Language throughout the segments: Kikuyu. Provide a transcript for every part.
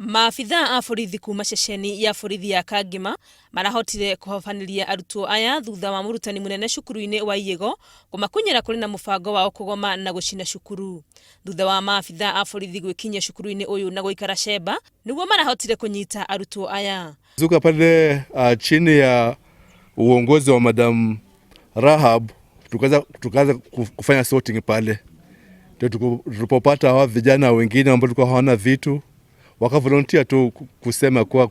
Maabithaa a borithi kuma ceceni ya borithi ya Kangema marahotire kũhobanĩria arutwo aya thutha wa mũrutani mũnene cukuru-inĩ wa Iyego kũmakunyĩra kũrĩ na mũbango wao kũgoma na gũcina cukuru. Thutha wa maabithaa a borithi gwĩkinyia cukuru-inĩ ũyũ na gũikara cemba nĩguo marahotire kũnyita arutwo aya. Zuka pale chini ya uongozi wa Madam Rahab tukaanza kufanya sorting pale. Ndio tulipopata hawa vijana wengine ambao tulikuwa hawana vitu, wakavolunteer tu kusema kuwa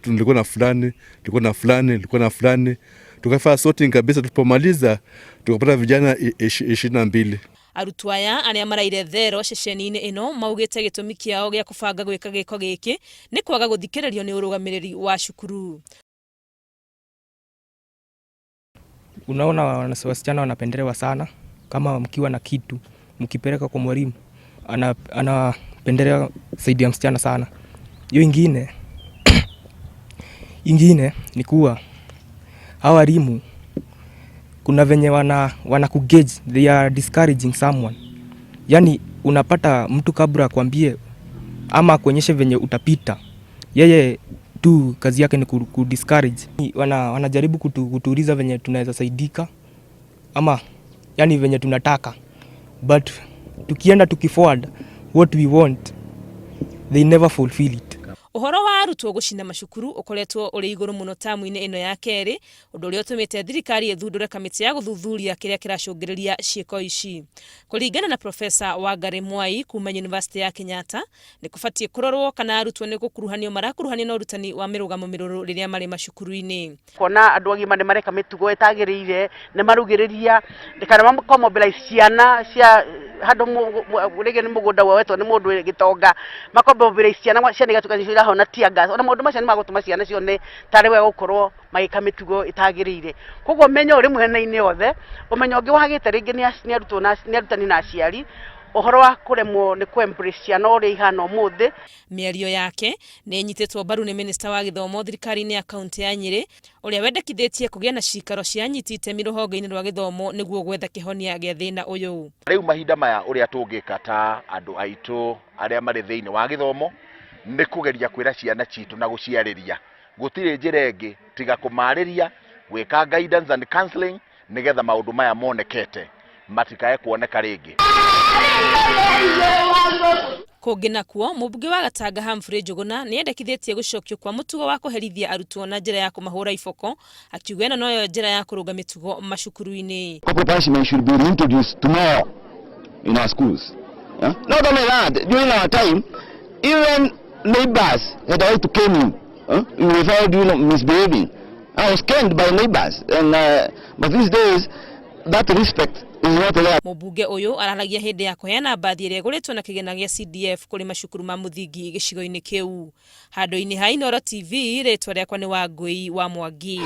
nilikuwa na fulani, nilikuwa na fulani, nilikuwa na fulani. Tukafanya sorting kabisa, tulipomaliza tukapata vijana 22. Arutwo aya arĩa maraire thero ceceni-inĩ ĩno maugĩte gĩtũmi kĩao gĩa kũbanga gwĩka gĩko gĩkĩ nĩ kwaga gũthikĩrĩrio nĩ ũrũgamĩrĩri wa cukuru. Unaona wasichana wanapendelewa sana, kama mkiwa na kitu mkipeleka kwa mwalimu anapendelea zaidi ya msichana sana. Hiyo ingine ni kuwa hawa walimu kuna venye wana kugauge, they are discouraging someone. Yani unapata mtu kabla akwambie ama akuonyeshe venye utapita, yeye tu kazi yake ni ku discourage. Wanajaribu kutuuliza venye tunaweza saidika ama yani venye tunataka, but tukienda tukiforward what we want they never fulfill it. Ũhoro wa arutwo gũcina macukuru ũkoretwo ũrĩ igũrũ mũno tamu-inĩ ĩno ya kerĩ, ũndũ ũrĩa ũtũmĩte thirikari ĩthundũre kamĩtĩ ya gũthuthuria kĩrĩa kĩracũngĩrĩria ciĩko ici. Kũringana na Profesa Wangari Mwai kuma University ya Kenyatta, nĩ kũbatiĩ kũrorwo kana arutwo nĩ gũkuruhanio marakuruhanio na ũrutani wa mĩrũgamo mĩrũrũ rĩrĩa marĩ macukuru-inĩ. Kuona andũ agima nĩ mareka mĩtugo ĩtagĩrĩire, nĩ marugĩrĩria kana makomobilize ciana cia handũ rĩngĩ nĩ mũgũnda woetwo nĩ mũndũ gĩtonga, makomobilize ciana, ciana igatuĩka nĩcio irahona tear gas. Ona maũndũ macio nĩ magũtũma ciana cione tarĩ wega gũkorwo magĩka mĩtugo ĩtagĩrĩire. Koguo ũmenyo ũrĩ mwena-inĩ othe, ũmenyo ũngĩ wagĩte rĩngĩ nĩ arutwo na nĩ arutani na aciari, ũhoro wa kũremwo nĩ kũ embrace ciana ũrĩa ihana ũmũthĩ. Mĩario yake nĩ ĩnyitĩtwo mbaru nĩ minista wa gĩthomo thirikari-inĩ ya kaunti ya Nyĩrĩ, ũrĩa wendekithĩtie kũgĩa na cikaro cia anyiti itemi rũhonge-inĩ rwa gĩthomo nĩguo gwetha kĩhonia gĩa thĩna ũyũ. Rĩu mahinda maya ũrĩa tũngĩka ta andũ aitũ arĩa marĩ thĩinĩ wa gĩthomo nĩ kũgeria kwĩra ciana citũ na gũciarĩria. Gũtirĩ njĩra ĩngĩ tiga kũmarĩria, gwĩka guidance and counseling nĩgetha maũndũ maya monekete matikae kuoneka rĩngĩ. Kũngĩ nakuo, mũmbunge wa Gatanga Humphrey Njũgũna nĩ endekithĩtie gũcokio kwa mũtugo wa kũherithia arutwo na njĩra ya kũmahũra iboko, akiuga ĩno noyo njĩra ya kũrũnga mĩtugo macukuru-inĩ. Corporal punishment should be reintroduced tomorrow in our schools. Yeah? Not only that, during our time, even neighbors had a right to cane you. Huh? You without misbehaving. I was caned by neighbors, and but these days that respect is not there. Mũmbunge ũyũ araragia hĩndĩ ya kũheana mbathi ĩrĩa ĩgũrĩtwo na kĩgĩna gĩa CDF kũrĩ macukuru ma mũthingi gĩcigo-inĩ kĩu. Handũ-inĩ ha Inooro TV, rĩtwa rĩakwa nĩ Wangũi wa Mwangi.